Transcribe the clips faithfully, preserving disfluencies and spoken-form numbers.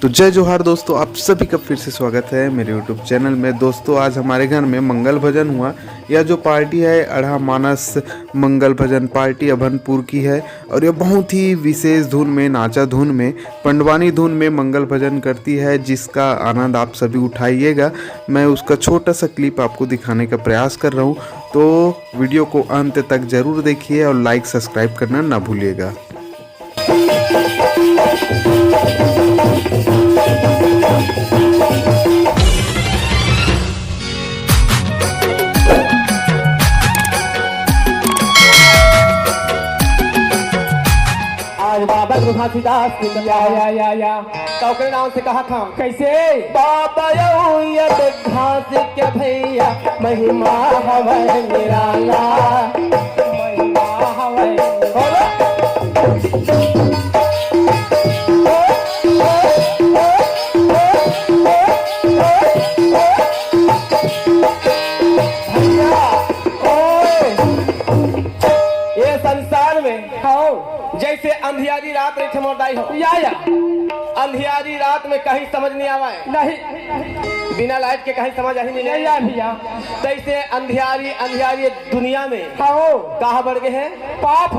तो जय जोहार दोस्तों, आप सभी का फिर से स्वागत है मेरे YouTube चैनल में। दोस्तों, आज हमारे घर में मंगल भजन हुआ। यह जो पार्टी है, अढ़ा मानस मंगल भजन पार्टी अभनपुर की है, और यह बहुत ही विशेष धुन में, नाचा धुन में, पंडवानी धुन में मंगल भजन करती है, जिसका आनंद आप सभी उठाइएगा। मैं उसका छोटा सा क्लिप आपको दिखाने का प्रयास कर रहा हूँ, तो वीडियो को अंत तक जरूर देखिए और लाइक सब्सक्राइब करना ना भूलिएगा। आज बाबा घासीदास के या, या, या, या। तो ओकरे नाम से कहा था। कैसे? बाबा यो ये घास के भैया, महिमा हवै निराला। महिमा हवै। बोलो। भैया, ओए, ये संसार में हाँ। जैसे अंधियारी रात रहिथे मोर दाई हो। या, या। अंधियारी रात में कहीं समझ नहीं आवे। नहीं। बिना लाइट के कहीं समझ ही नहीं नहीं आए। भैया। तैसे अंधियारी, अंधियारी दुनिया में हाँ। कहा बढ़ गए है? पाप।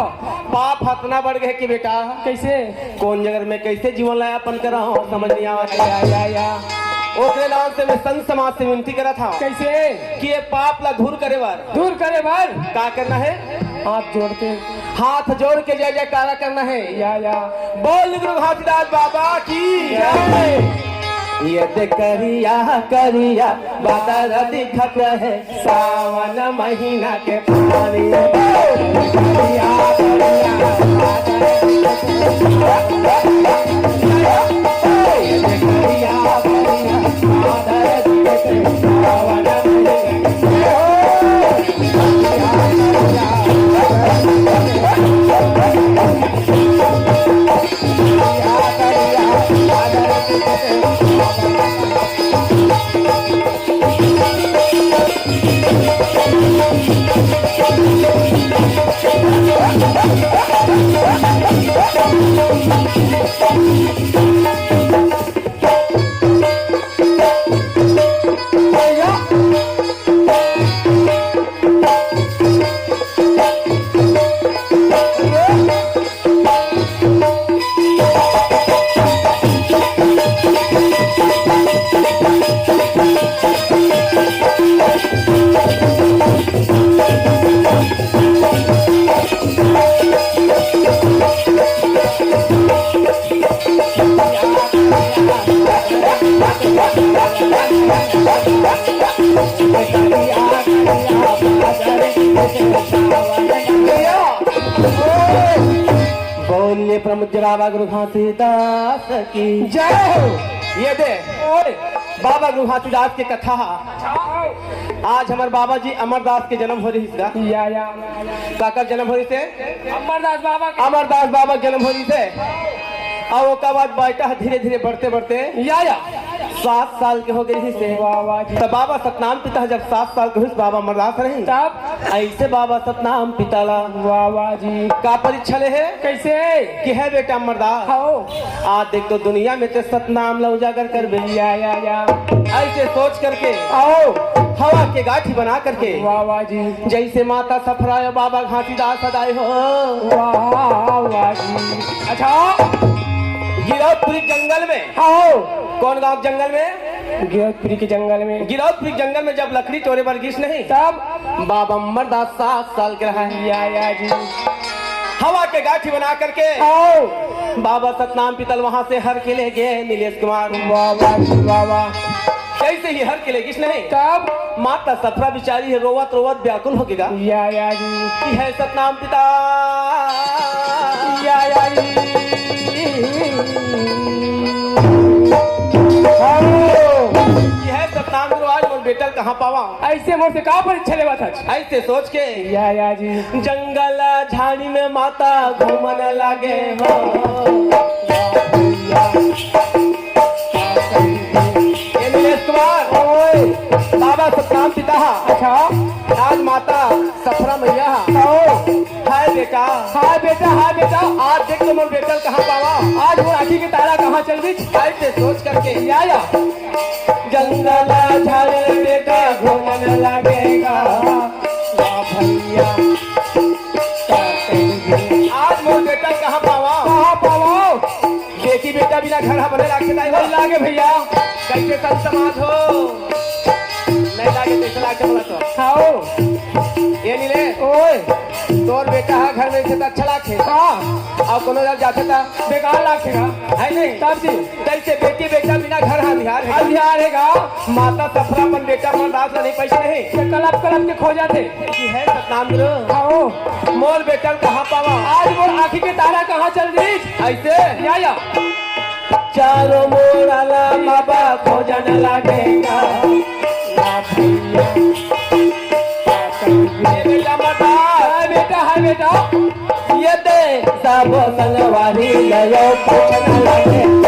पाप इतना बढ़ गए है कि बेटा कैसे? कौन जगह में कैसे जीवन यापन करा हो, समझ नहीं आवा। या, या, या। ओकरे नाम से मैं संत समाज से विनती करा था कैसे? कि ये पाप ला दूर करे बर दूर करे बर का करना है? हाथ जोड़ के। हाथ जोड़ के जय जयकारा करना है। या, या। बोल गुरु घासीदास बाबा की जय। ये दे करिया करिया बादर दिखत है, सावन महीना के पानी। करिया करिया बादर दिखत है, ये दे करिया करिया बादर दिखत है, सावन महीना के पानी। बोलिए परम पूज्य बाबा गुरु घासीदास की जय हो। ये दे, ओए, बाबा गुरु घासीदास के कथा। आज हमर बाबा जी अमरदास के जन्म हो रहिस गा। या, या। काकर जन्म हो रहिस हे? अमरदास बाबा के। अमरदास बाबा के जन्म हो रहिस हे। अउ ओकर बाद बेटा ह धीरे-धीरे बढ़ते-बढ़ते या, या। सात साल के हो गे रहिस हे। वाह, वाह जी। त बाबा सतनाम पिता ह जब सात साल के होइस, बाबा अमरदास रहिन। तब? अइसे बाबा सतनाम पिता ला वाह, वाह जी। का परीक्षा ले हे? कैसे? कि हे बेटा अमरदास। हाँ। आज देख तो दुनिया में ते सतनाम ला उजागर करबे। या, या, या। अइसे सोच करके आओ। हवा के गाठी बना करके वाह, वाह जी। जइसे माता सफरा अउ बाबा घासीदास सदाए हो। वाह, वाह जी। अच्छा। गिरौदपुरी जंगल में। आओ। कौन गांव जंगल में? गिरौदपुरी के जंगल में। गिरौदपुरी जंगल में जब लकड़ी टोरे बर गिस नहीं। तब? बाबा अमरदास सात साल के रहा है। या, या जी। हवा के गाठी बना करके आओ। बाबा सतनाम पिता ल वहां से हर के ले गए नीलेश कुमार। वाह, वाह जी, वाह, वाह। जइसे ही हर के ले गिस नहीं। तब? माता सफरा बिचारी हे, रोवत रोवत व्याकुल हो गे गा। या, या जी। कि हे सतनाम पिता। या, या जी। आओ। कि हे सतनाम गुरु, आज मोर बेटा ल कहां पावा? अइसे मोर से का परीक्षा लेवत हच? अइसे सोच के या, या जी। जंगल झाड़ी में माता घूमन लागे हो। ए नीलेश कुमार, ओए। बाबा सतनाम पिता हा। अच्छा। आज माता सफरा मैया हा। आओ। हाय बेटा। हाय बेटा, हाय बेटा। आज देख तो मोर बेटा ल कहां पावा? आज मोर आंखी के तारा कहां चल दीच। ऐसे सोच करके या, या। जंगल झाड़ बेटा घूमने लगेगा। वाह भैया। आज मोर बेटा कहाँ पावा? कहाँ पावा? बेटी बेटा बिना घर ह बने लागथे दाई हो। लागे भैया। कैसे संत समाज हो? नहीं लागे, कैसे लागथे बोला तो? खाओ। ये नीले। ओए। तोर बेटा ह घर में से त अच्छा लागथे। हाँ। अउ कोनो जगह जाथे त? बेकार लागथे का? है नहीं? तब जी। कैसे बेटी बेटा बिना घर ह अंधियार हे? अंधियार हे का? माता सफरा अपन बेटा मन रात ल नहीं पैसे नहीं। तो कलप कलप के खो जाथे। कि है सतनाम गुरु? खाओ। मोर बेटा ल कहाँ पावा? आज मोर आँखी के तारा कहाँ चल दीच? ऐसे? या, या। चारों मोर आला बाबा खोजन लागेगा। ना भैया। ये बेटा मत आ। हाँ बेटा, हाँ बेटा। ये दे सब संगवारी लयो खोजन लागे।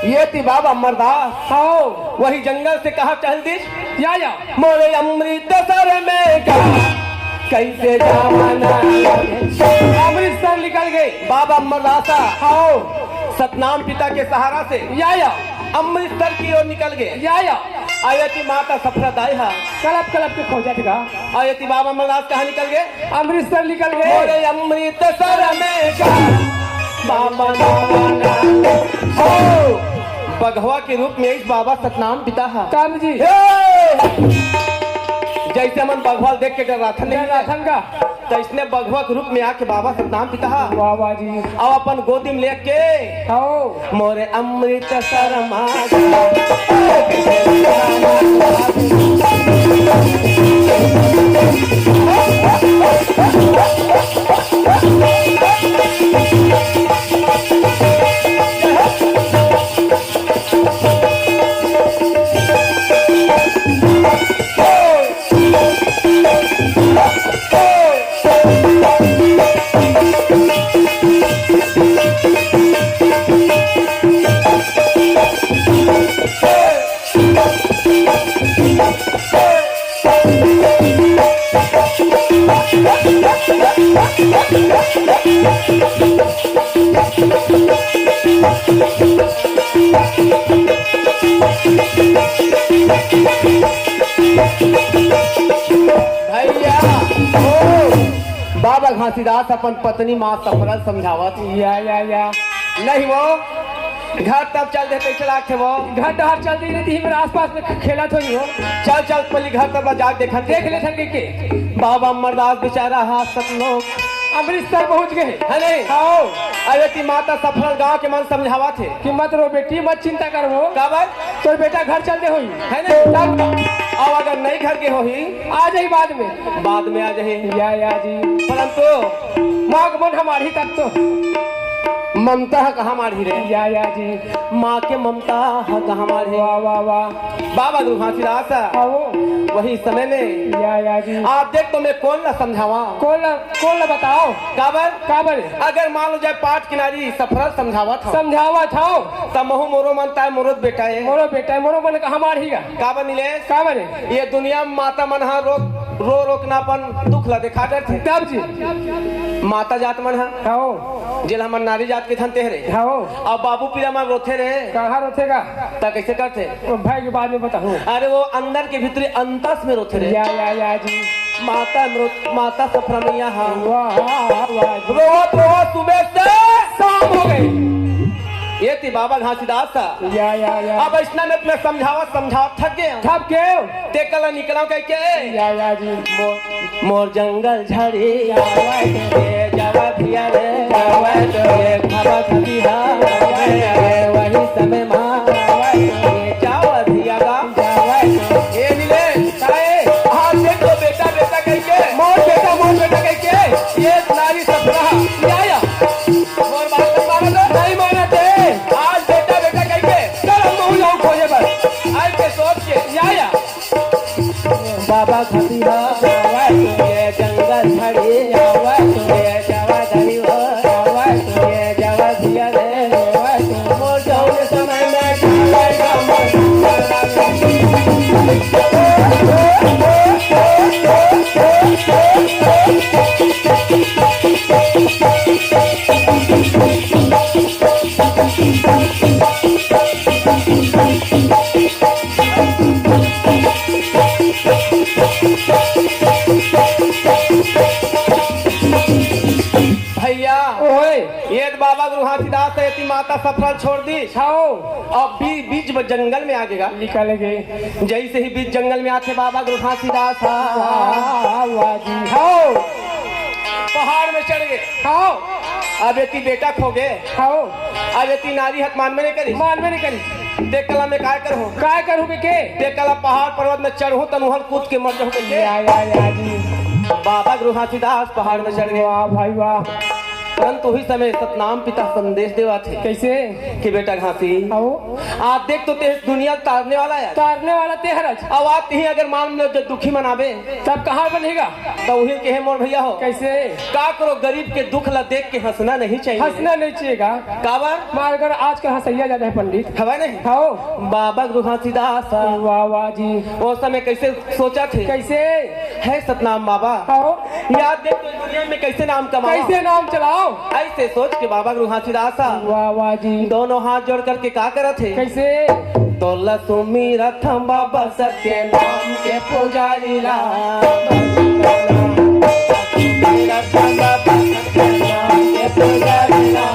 ये ती बाबा अमरदास। हाँ। वही जंगल से कहाँ चल दिस? या, या। मोरे अमृतसर में का कैसे जावाना? अमृतसर निकल गए। बाबा अमरदासा। हाँ। सतनाम पिता के सहारा से या, या। अमृतसर की ओर निकल गए। या, या। अउ ये ती माता सफरा दाई हा। कलप कलप के खोजत हे का? अउ ये ती बाबा अमरदास कहाँ निकल गए? अमृतसर निकल गए। मोरे अमृतसर में का बाबा नावाना। हो, बघवा के रूप में आइस बाबा सतनाम पिता हा। काम जी। हे! जैसे हमन बघवा ल देख के डर्राथन नहीं। डर्राथन का? तइसने बघवा के रूप में आके बाबा सतनाम पिता हा। वाह, वाह जी। अउ अपन गोदी में लेके आओ। मोरे अमृतसर मा। भैया, ओ, बाबा घासीदास अपन पत्नी माँ सफरा ल समझावत। या, या, या। नहीं वो, घर तब चल दे, कैसे लागथे वो? घर डहर चल दे, नहीं तो ही मेरे आसपास में खेलत होई हो। चल, चल, पहले घर तब ला जाके देखन। देख लेथन के, के? बाबा अमरदास बेचारा हा सतलोक। अमृतसर पहुंच गए। है नहीं? हाँ। अरे ती माता सफरा ल गाँव के मन समझावत हे। कि मत रो बेटी, मत चिंता कर वो। काबर? तोर बेटा घर चल दे होई। है नहीं? तब अब अगर नहीं घर के होही? आ जाही बाद में। बाद में आ जाही। या, या जी। परंतु माँ के मन हमारी तब तो। ममता ह कहाँ माढ़ी रे? या, या जी। माँ के ममता ह कहाँ माढ़ी? वाह, वाह, वाह। बाबा गुरु घासीदास। आओ। वही समय में। या, या जी। आप देख तो मैं कोन ला समझावा? कोन ला, कोन ला बताओ? काबर? काबर? अगर मान लो जाए पाट किनारी सफरा ल समझावत हव। समझावत हव। त महू मोरो मन ताय मोरो बेटा ए। मोरो बेटा ए, मोरो मन कहाँ माढ़ी गा? काबर नीलेश? काबर? ये दुनिया में माता मन ह रो, रो रो के ना अपन दुख ला देखा डरथे। तब जी। माता जात मन ह। हाँ। जेला हमन नारी जात के धन तेहरे। हाँ। अउ बाबू पीरा मन रोथे रे। कहाँ रोथे गा? त कैसे करथे? ओ भाई के बाद में बताहूँ। अरे वो अंदर के भीतरी अंतस में रोथे रे। या, या, या जी। माता में रो-, माता सफरा मैया हा। वाह, वाह, वाह जी। रोवत, रोवत सुबह से शाम हो गई। ये ती बाबा घासीदास ह। या, या, या। अब अइसना में तुम्हें समझावत, समझावत थक गए। थक गए। ते कला निकला कह के। या, या जी। मोर, मोर जंगल झाड़ी। जावत रे, जावत धिया रे। जावत रे, खावत हतिहा। जावत रे, वही समय मा। जावत रे, जावत धिया गा। जावत रे। ये नीलेश, काहे? हाँ, देखो बेटा, बेटा कह के। मोर बेटा, मोर बेटा कह के। ये नारी सपना। या, या। मोर बात नहीं मानत हे? नहीं मानत हे। आज बेटा, बेटा कह के, चल हम महूँ जाऊँ खोजे बर। आज के सोच के, या, या। बाबा खतिहा, आवा तू ये जंगल झाड़ी, आवा तू ये जवा दही हो, आवा तू ये जवा दिया रे, आवा तू मोर जाऊँ समय में भैया, ओए। ये तो बाबा गुरु घासीदास ह, एती माता सफरा ल छोड़ दी। छाओ। अब बी-, बीच में जंगल में आ गेगा। निकल गए। जैसे ही बीच जंगल में आथे बाबा गुरु घासीदास ह। वाह, वाह जी। हाँ। पहाड़ में चढ़ गए। हाँ। अब एती बेटा खो गए। हाँ। अब एती नारी हत मानबे नहीं करी। मानबे नहीं करी। ते कला में काय करहूँ? काय करहूँ के, के? ते कला पहाड़ पर्वत में चढ़हूँ तन उहल कूद के मर जाहूँ के, के? या, या, या जी। बाबा गुरु घासीदास पहाड़ में चढ़ गए। वाह भाई वाह। परंतु उही समय सतनाम पिता संदेश देवा थे। कैसे? कि बेटा घासी, आओ। आज देख तो ते दुनिया तारने वाला है। तारने वाला ते हरच। अब आज तिही अगर मान लो जो दुखी मनाबे। तब कहाँ बनेगा? तो उही कहे मोर भैया हो। कैसे? का करो गरीब के दुख ला देख के हंसना नहीं चाहिए। हंसना नहीं चाहिएगा। काबर? मार अगर आज का हंसैया ज्यादा है पंडित। हवा नहीं? हाँ। बाबा गुरु घासीदास। वाह, वाह जी। वो समय कैसे सोचा थे? कैसे? है सतनाम बाबा। हाँ। याद दे तो दुनिया में कैसे नाम कमाओ? कैसे नाम चलाओ? ऐसे सोच के बाबा गुरु घासीदास। वाह, वाह जी। दोनों हाथ जोड़ करके का करत हे? कैसे? तोला सुमिरत हम बाबा सत्य नाम के पुजारी ला। सुमिरत हम बाबा सत्य नाम के पुजारी ला।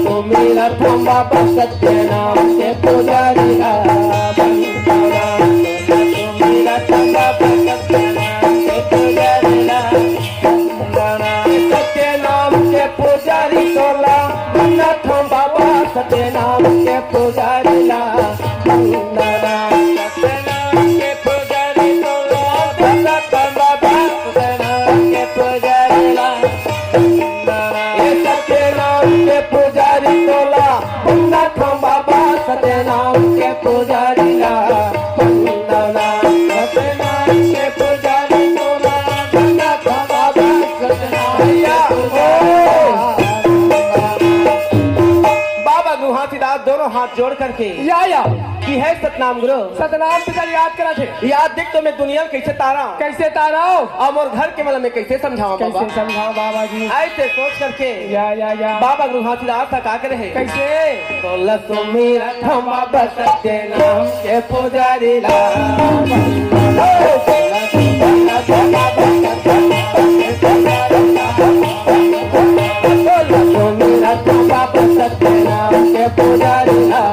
सुमिरत हम बाबा सत्य नाम के पुजारी ला। सुमिरत हम बाबा सत्य नाम के पुजारी ला। सत्य नाम के पुजारी तोला, वंदना थम बाबा सत्य नाम के पुजारी ला। वंदना सत्य नाम के पुजारी तोला, वंदना थम बाबा सत्य नाम के पुजारी ला। ए सत्य नाम के पुजारी तोला, वंदना थम बाबा सत्य नाम के पुजारी ला। वंदना सत्य नाम के पुजारी तोला, वंदना थम बाबा सत्य नाम के पुजारी ला। बाबा गुरु घासीदास दोनों हाथ जोड़ करके या, या। कि है सतनाम गुरु। सतनाम पिता याद करा थे। याद देख तो मैं दुनिया में कैसे तारा। कैसे तारा? और मोर घर के मन में कैसे समझावा बाबा? कैसे समझावा बाबा जी? ऐसे सोच करके या, या, या। बाबा गुरु घासीदास का करे है। कैसे? तोला सुमिरत हम बाबा सत्य नाम के पुजारी ला। तोला सुमिरत हम बाबा सत्य नाम के पुजारी ला।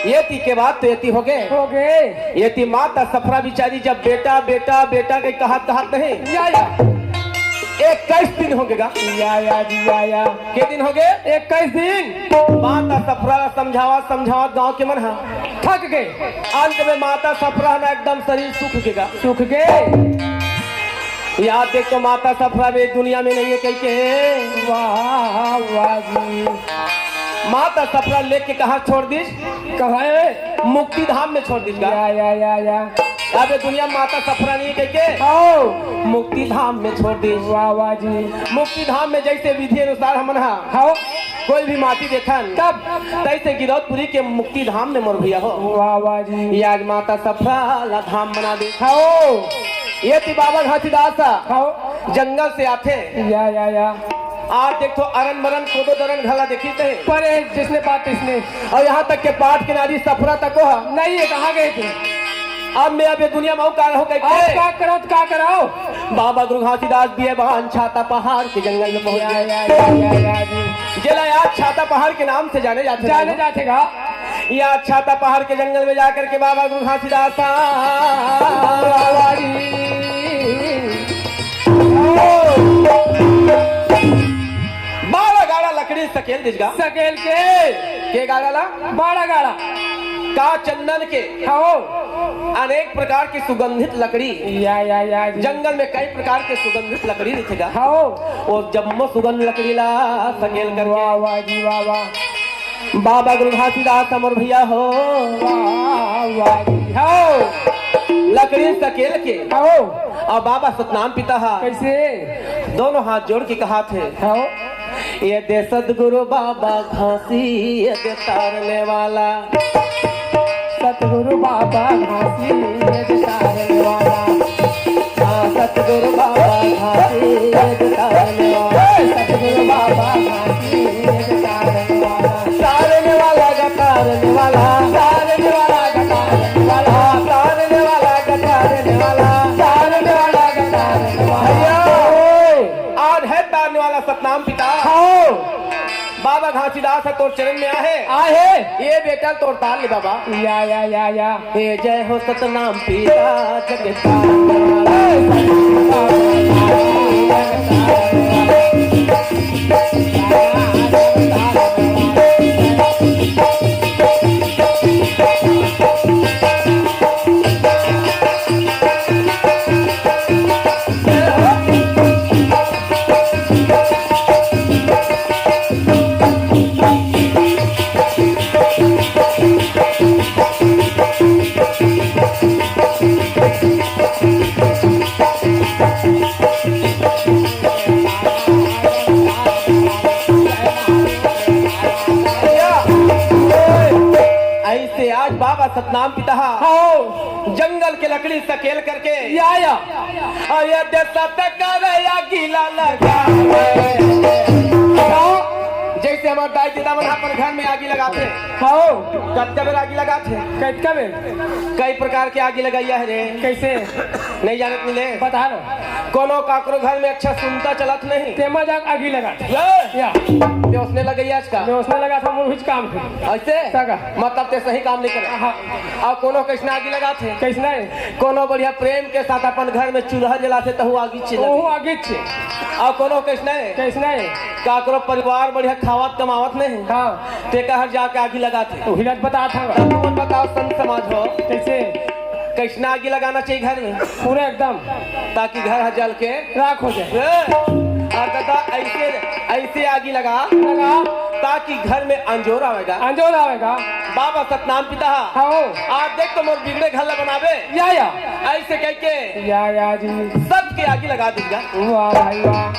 ये ती के बात तो ये ती हो गए। हो गए। ये ती माता सफरा बिचारी जब बेटा, बेटा, बेटा के कहत, कहत नहीं। या, या। इक्कीस दिन हो गएगा। या, या जी, या, या। के दिन हो गए? इक्कीस दिन। माता सफरा समझावा, समझावा गांव के मन हा। थक गए। अंत में माता सफरा ना एकदम शरीर सूख गएगा। सूख गए। यार देख तो माता सफरा भी दुनिया में नहीं है कह के। वाह, वाह जी। माता सफरा लेके कहाँ छोड़ दिस? कहाँ है? मुक्ति धाम में छोड़ दिस का? या, या, या, या। अब ये दुनिया में माता सफरा नहीं है कह के। आओ। मुक्ति धाम में छोड़ दिस। वाह, वाह जी। मुक्ति धाम में जैसे विधि अनुसार हमन हा आओ। कोई भी माटी देखन तब। तैसे गिरौदपुरी के मुक्ति धाम में मोर भैया हो। वाह, वाह जी। ये आज माता सफरा ला धाम बना दे। आओ। ये ती बाबा घासीदास हा। आओ। जंगल से आथे। या, या, या। आज देख तो अरन मरन कोदो दरन घला देखी ते। पर ए, जिसने बात इसने। और यहाँ तक के पाट के नारी सफरा तको हा। नहीं है, कहाँ गए थे? अब मैं अब ये दुनिया में आऊँ का रहो कह के। अब का करो तो का कराओ? बाबा गुरु घासीदास बियाबान छाता पहाड़ के जंगल में पहुंच या, गए। या, या, या, या जी। जेला यार छाता पहाड़ के नाम से जाने जाते जाने हैं। जाते गा। या छाता पहाड़ के जंगल में जाकर के बाबा गुरु घासीदास बाबा जी। बारह गाड़ा लकड़ी सकेल दिस गा। सकेल के। के गाड़ा ला? बारह गाड़ा। का चंदन के। हाँ। अनेक प्रकार की सुगंधित लकड़ी। या, या, या जी। जंगल में कई प्रकार के सुगंधित लकड़ी रहिथे गा। हाँ। वो जम्मो सुगंध लकड़ी ला सकेल करके। वाह, वाह जी, वाह, वाह। बाबा गुरु घासीदास हमर भैया हो। वाह, वाह जी, हाँ। लकड़ी सकेल के। हाँ। और बाबा सतनाम पिता हा। कैसे? दोनों हाथ जोड़ के कहा थे। हाँ। ये दे सतगुरु बाबा घासी, ये दे तारने वाला। सतगुरु बाबा घासी, ये दे तारने वाला। हाँ, सतगुरु बाबा घासी, ये दे तारने वाला। सतगुरु बाबा घासी, ये दे तारने वाला। तारने वाला गा तारने वाला। तारने वाला गा तारने वाला। तारने वाला गा तारने वाला। तारने वाला गा तारने वाला। भैया, आज है तारने वाला सतनाम पिता। हाँ। बाबा घासीदास ह तोर चरण में आहे। आहे। ये बेटा तोर तार ले बाबा। या, या, या, या। हे जय हो सतनाम पिता जगतार। ऐसे आज बाबा सतनाम पिता हा। हाँ। जंगल के लकड़ी सकेल करके। या, या। अरे दे सत कर या गीला लगा। हाँ। जैसे हमार दाई ददा मन अपन घर में आगी लगाथे। हाँ। कतका बेर आगी लगाथे? कतका बेर? कई प्रकार के आगी लगाइया है रे। कैसे? नहीं जानत मिले? बता ना। कोनो काकरो घर में अच्छा सुनता चलत नहीं। तेमा जाके आगी लगाथे। ये? या। ते उसने लगाइया आज का? मैं उसने लगा था, मुझ काम है। ऐसे? तका। मतलब ते सही काम नहीं करे। हाँ। अउ कोनो कइसना आगी लगाथे? कइसना हे? कोनो बढ़िया प्रेम के साथ अपन घर में चूल्हा जलाथे, तहू आगी चिल्ला ओहू दे। आगी चे। अउ कोनो कइसना हे? कइसना हे? काकरो परिवार बढ़िया खावत कमावत नहीं हे। हाँ। ते कहाँ जाके आगी लगाथे? उही ला बतात हँव। तब तुमन बताओ, संत समाज हो। कइसे? कइसना आगी लगाना चाहिए घर में? पूरा एकदम। ताकि घर ह जल के राख हो जाए। ए, अउ दादा, ऐसे, ऐसे आगी लगा, लगा। ताकि घर में अंजोर आवेगा। अंजोर आवेगा। बाबा सतनाम पिता हा। हाँ। आज देख तो मोर बिगड़े घर ला बनाबे। या, या। ऐसे कह के या, या जी। सत के आगी लगा दीगा। वाह भाई वाह।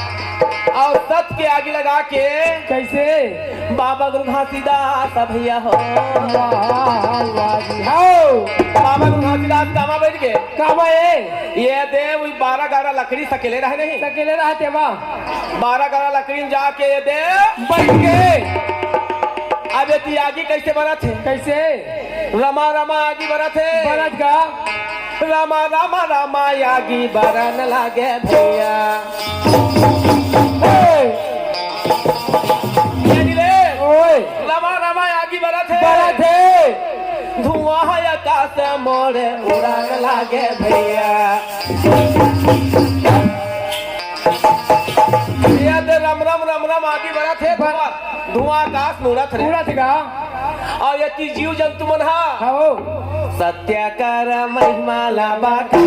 अउ सत के आगी लगा के कइसे? बाबा गुरु घासीदास भैया हो। वाह, वाह जी। हाँ। बाबा गुरु घासीदास कामा बइठ गे? कामा हे? ये दे, वही बारह गाड़ा लकड़ी सकेले रहे नहीं? सकेले रहे तेमा। बारह गाड़ा लकड़ी में जाके ये दे। बइठ गे। अब ये ती आगी कइसे बरत हे? कइसे? रमा रमा आगी बरत हे। बरत गा। रमा रमा रमा आगी बरन लागे भैया। हे। यानी रे, ओए। रमा रमा आगी बरत हे। बरत हे। धुआं हे आकाश मोरे उड़ान लागे भैया। ये दे रम रम रम रम आगी बरत हे, बर- धुआं, धुआं आकाश में उड़त हे। उड़त गा। अउ ये ती जीव जंतु मन हा। हाँ। सत्य कर महिमा ला बाटा।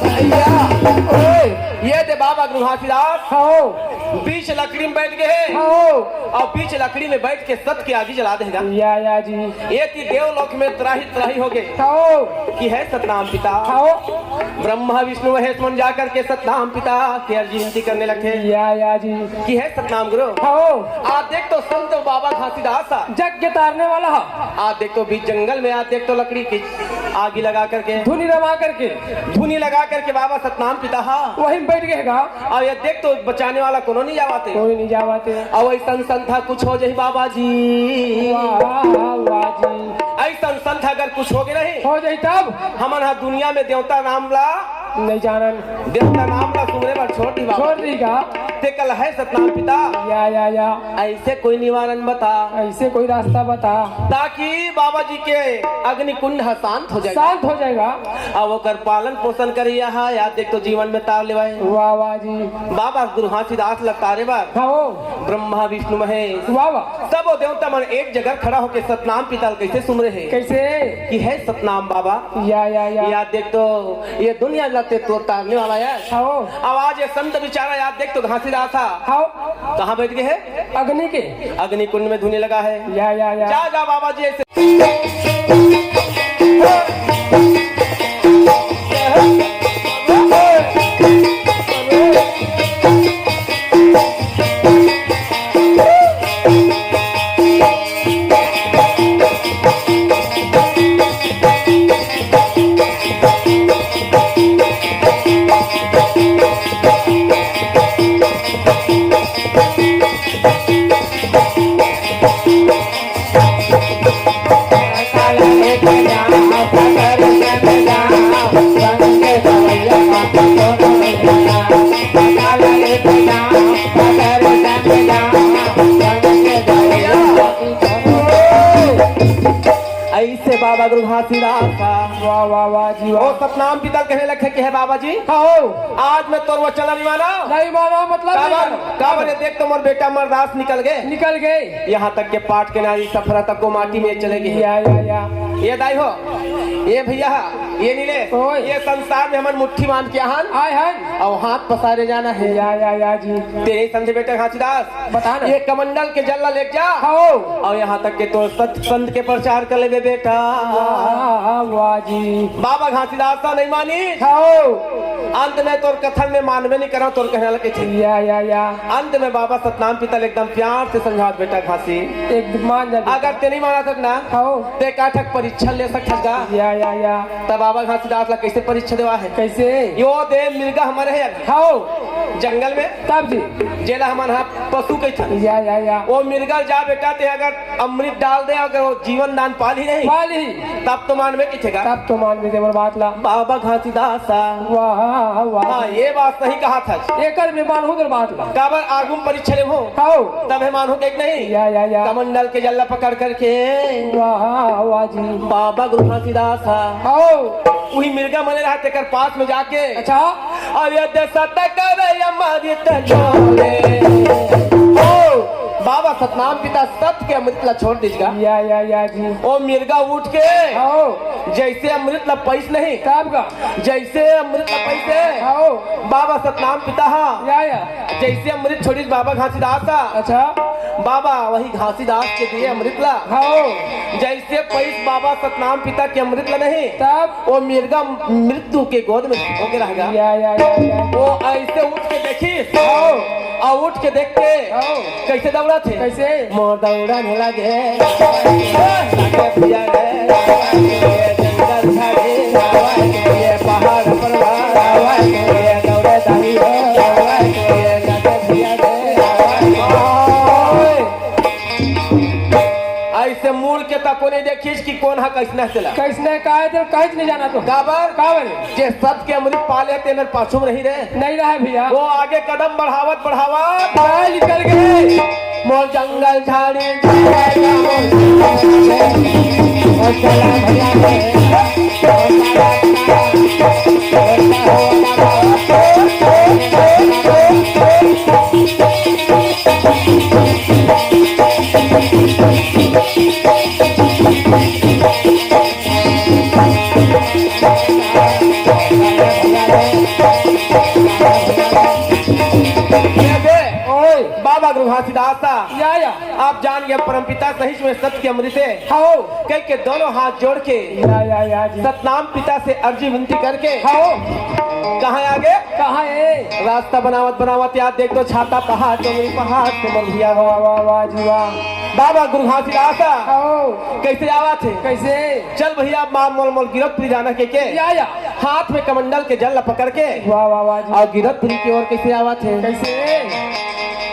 भैया, ओए, ये दे बाबा गुरु घासीदास। हव। बीच लकड़ी में बैठ गे हे। हव। अउ बीच लकड़ी में बैठ के सत के आगी जला देगा। या, या जी। ये कि देवलोक में त्राहि त्राहि हो गे। हव। कि हे सतनाम पिता। हव। ब्रह्मा विष्णु महेश मन जा करके सतनाम पिता के अर्जी विनती करने लगे। या, या जी। कि हे सतनाम गुरु। हव। आज देख तो संत बाबा घासीदास ह। जग के तारने वाला ह। आज देख तो बीच जंगल में, आज देख तो लकड़ी की आगी लगा करके, धुनी रमा करके। धुनी लगा करके बाबा सतनाम पिता ह। वहीं बैठ गे हे गा। अउ ये देख तो बचाने वाला कोनो नहीं जावत हे। कोई नहीं जावत हे। अउ अइसन संत ह कुछ हो जाही बाबा जी। वाह, वाह जी। अइसन संत ह अगर कुछ हो गे नहीं, हो जाही तब? हमन ह दुनिया में देवता नाम ला नहीं जानन। देवता नाम ला सुमरे बर छोड़ दी बाबा। छोड़ दी का? ते कल हे सतनाम पिता। या, या, या। अइसे कोई निवारण बता। अइसे कोई रास्ता बता। ताकि बाबा जी के अग्नि कुंड ह शांत हो जाए। शांत हो जाएगा। अब ओकर पालन पोषण करिया ह, या देख तो जीवन में तार लेवाए। वाह, वाह जी। बाबा गुरु घासीदास ल तारे बर। हव। ब्रह्मा विष्णु महेश। वाह, वाह। सबो देवता मन एक जगह खड़ा होके सतनाम पिता ल कइसे सुमरे हे? कइसे? कि हे सतनाम बाबा। या, या, या। या देख तो ये दुनिया ला ते तोर तारने वाला हे। हव। अब आज ये संत बिचारा या देख तो घासीदास ह। हव। कहाँ बैठ गे हे? अग्नि के। अग्नि कुंड में धुनी लगा हे। या, या, या। जा, जा बाबा जी अइसे। अइसे बाबा गुरु घासीदास ह। वाह, वाह, वाह जी, वाह। ओ सतनाम पिता ल कहे लगे कि हे बाबा जी, हाँ हो। आज मैं तोर वचन नहीं मानव। नहीं मानव मतलब नहीं काबर, मानव। काबर ये देख तो मोर बेटा मरदास निकल गे। निकल गे। यहाँ तक के पाट के नारी सफरा तक को माटी में चले गे। या, या, या। ये दाई हो, ये भैया, ये नीले, ओए। ये संसार में हमन मुट्ठी बांध के आहन। आए हन। अउ हाथ पसारे जाना हे। या, या, या जी। तेरे समझे बेटा घासीदास, बता ना। ये कमंडल के जल ला लेके जा। हाँ। अउ यहाँ तक के तो सत संत के प्रचार कर लेबे बेटा। वाह, वाह जी। बाबा घासीदास तो नहीं मानी। हाँ। अंत में तोर कथन में मानबे नहीं करव, तोर कहना लगे थे। या, या, या। अंत में बाबा सतनाम पिता ल एकदम प्यार से समझावत, बेटा घासी। एकदम मान जा। अगर ते नहीं मानत हस ना, हाँ। ते का ठक परीक्षा ले सकत हस का? या, या, या। तब बाबा घासीदास ला कइसे परीक्षा देवा हे? कइसे? यो दे मिर्गा हमर हे। हाँ। जंगल में। तब जी। जेला हमन हा पशु कहिथन। या, या, या। वो मिर्गा ल जा बेटा, ते अगर अमृत डाल दे, अगर वो जीवन दान पाली नहीं, पाली। तब तो मानबे कहिथे गा। तब तो मानबे ते मोर बात ला। बाबा घासीदास ह। वाह, वाह। हाँ, ये बात सही कहत हस। एकर में मानहूँ तोर बात ला। काबर आगू में परीक्षा लेहूँ। हव। तब हे मानहूँ कहिके नहीं। या, या, या। कमंडल के जल ला पकड़ करके। वाह, वाह जी। बाबा गुरु घासीदास ह। हव। उही मिर्गा मरे रहा, तेकर पास में जाके। अच्छा। अउ यदि सत करे अमृत छोड़े। ओ, बाबा सतनाम पिता सत के अमृत ला छोड़ दिस गा। या, या, या जी। ओ मिर्गा उठ के हाँ। जइसे अमृत ला पइस नहीं। तब का? जइसे अमृत ला पइसे। हाँ। बाबा सतनाम पिता हा। या, या। जइसे अमृत छोड़िस बाबा घासीदास हा। अच्छा। बाबा वही घासीदास के दिए अमृत ला। हाँ। जइसे पइस बाबा सतनाम पिता के अमृत ला नहीं। तब? वो मिर्गा मृत्यु के गोद में होके रह गा। या, या, या, या। वो अइसे उठ के देखिस। हाँ। अउ उठ के देख के हाँ। कइसे दौड़त हे? कइसे? मोर दौड़न लगे। लगे पिया रे, जंगल झाड़ी, ऐसे मुड़ के तको नहीं देखिस कि कोन हा कैसना चला। कैसने का है तो कहीं नहीं जाना तो। काबर? काबर? जे सत के अमृत पाले ते मेरे पाछू में नहीं रहे। नहीं रहे भैया। वो आगे कदम बढ़ावत बढ़ावत बाहर निकल गए। मोर जंगल झाड़ी। ओए। बाबा गुरु घासीदास दा। या, या। आप जान गए परमपिता सही में सत्य के अमृत है। हाँ। कह के दोनों हाथ जोड़ के या, या, या जी। सतनाम पिता से अर्जी विनती करके हाँ। कहाँ आगे? कहाँ है? रास्ता बनावत बनावत यार देख तो छाता पहाड़, डोंगरी पहाड़ से बंधिया हो। वाह, वाह, वाह जी, वाह। बाबा गुरु घासीदास दा। हाँ। कैसे आवा थे? कैसे? चल भैया, माँ मोल मोल गिरफ्त जाना के के। या, या। हाथ में कमंडल के जल पकड़ के वाह, वाह, वाह जी। और गिरफ्त की ओर कैसे आवा थे? कैसे?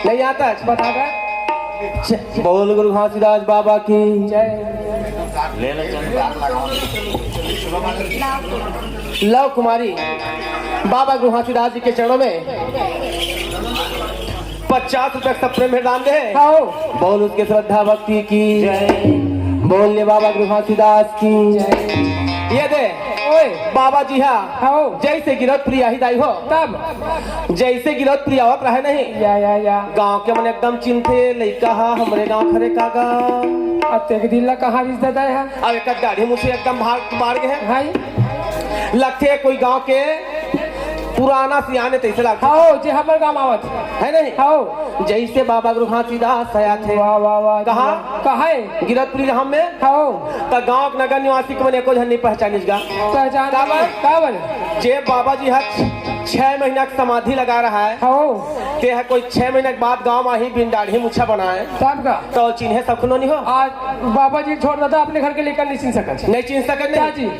नहीं आता? बता दे। च-, बोल गुरु घासीदास बाबा की। जय। लव कुमारी बाबा गुरु घासीदास जी के चरणों में पचास रुपया का प्रेम भेंट दान दे। हाँ। बोल उसके श्रद्धा भक्ति की। जय। बोल ले बाबा गुरु घासीदास की। जय। ये दे। ओए। बाबा जी हा। हाँ। जैसे गिरफ्त प्रिया ही दाई हो। तब। जैसे गिरफ्त प्रिया होत रहे नहीं। या, या, या। गांव के मन एकदम चिंथे, लइका हा हमरे गांव खरे का गा। अब तेरे दिल ला कहाँ रिस देता है? अब एक दाढ़ी मुछे एकदम भाग मार गए हैं। भाई। लगते कोई गांव के पुराना सियाने तैसे लागथे। हाँ, जे हमर गांव आवत। है नहीं? हाँ। जैसे बाबा गुरु घासीदास आया थे। वाह, वाह, वाह, कहाँ? वाह। कहाँ है? गिरफ्त प्रिया हम में। हाँ। त गांव के नगर निवासी के मन एको झन नहीं पहचानिस गा। पहचान काबर? काबर? जे बाबा जी हा छह महीना के समाधि लगा रहा है। हाँ। ते हा कोई छह महीना के बाद गांव में ही बिन दाढ़ी मुछा बनाए। तब का? तो चिन्हे सखनो नहीं हो। आज बाबा जी छोड़ देता, अपने घर के लेकर नहीं चिन्ह सकत। नहीं चिन्ह सकत नहीं। चाची।